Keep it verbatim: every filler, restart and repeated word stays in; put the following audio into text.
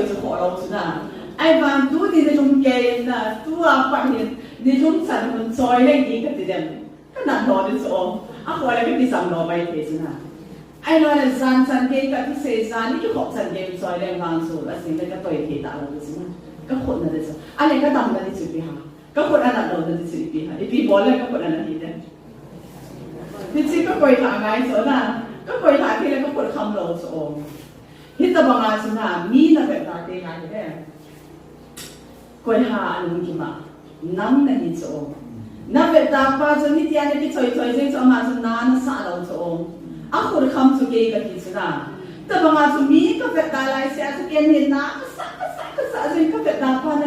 chu khoh lou chu na. Ahivang tuni nilum kei in na, tua pat hin nilum chan hun choi leng ding kati dem. Ka nat lou ding chu o. Akhoh le ka kijam lou mai thei chu na. Ahilou le jan chan gei ka thusei jan ni kikhop chan gei choi leng vang chu, asei le ka toi thei talou ding chu na. Ka khut na ding chu. Ahile ka damna ding chu ipi ham. Ka khut a nat louna ding chu ipi ham. Ipi bol le ka khut a nat ding dem. Hiche ka koilhah ngai chu na. Ka koilhah thei le ka khut kham lou chu o. Hitobanga chu na, mi na veta te ngai hile. Koiham anung kima. Nang nahi chu o. Na veta pa chu nitia na kichoi choi jeng chu ama chu na nasah lou chu o. Akhut kham chu kei kati chu na. Hitobanga chu mi ka veta lai sea chu ken hin na kasah, kasah, kasah jeng ka veta pa na